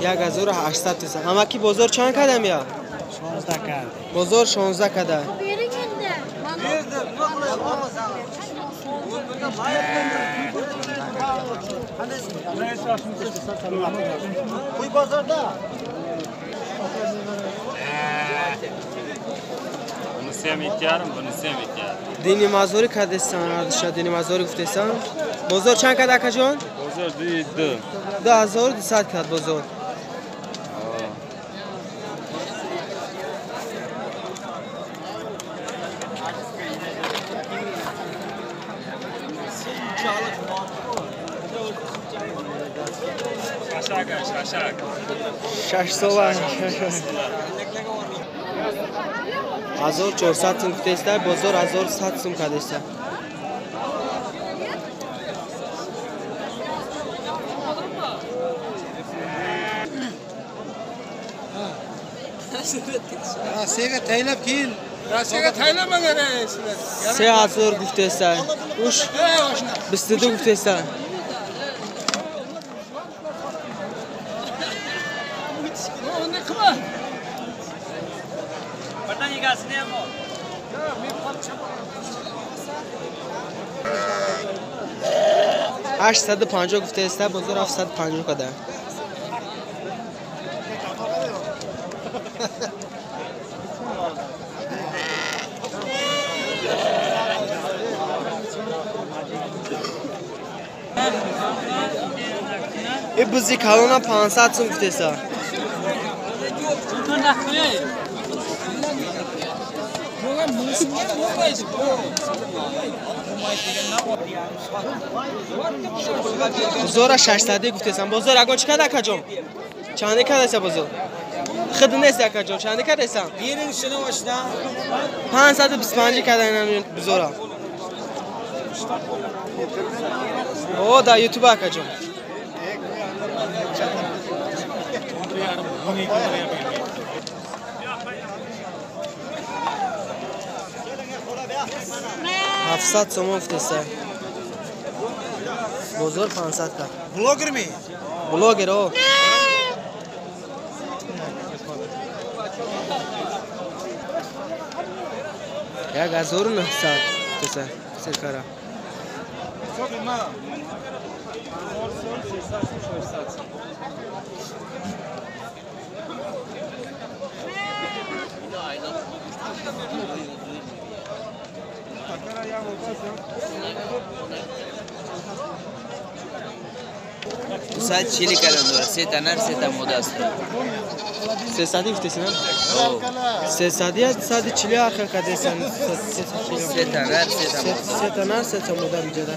Як 1800 тиса. Ҳамаки бозор чанд кадам я? 16 кад. Бозор 16 када. Дини мазори кадесан, ардиша дини мазори гуфтесан. Бозор чанд кад акаҷон? Бозор 2. 2200 кад бозор. Шаш сола. 1400 сум гуфтеста, бозор 1100 сум кадеста. Rossiyaga taylab keyin Rossiyaga taylamanglar sizlar. 3000 гуфтеста. Уш 22 гуфтеста. Qilma. Birdan egasini ham ol. 850 гуфтеста, бозор 750 када. И бузи калона 500 сум гуфтеста. Бозора 600 гуфтесам. Бозор ягон чӣ када акаҷон? Чанде кадеса бозор? Хид нест акаҷон, чанде кадеса? 525 када ин бозора. О, да YouTube акаҷон. 700 сомон гуфтеста. Бозор 500 ка. Блогер ми? Блогер, о. Як 1900 гуфтеста. Серкара. Сад чили кардам дора, се та нар, се та мода аст. Сесади гуфтеси, на? Сесади аст, сади чили ахир кадесан. Се та нар, се та мода. Се та нар, се та мода биҷада.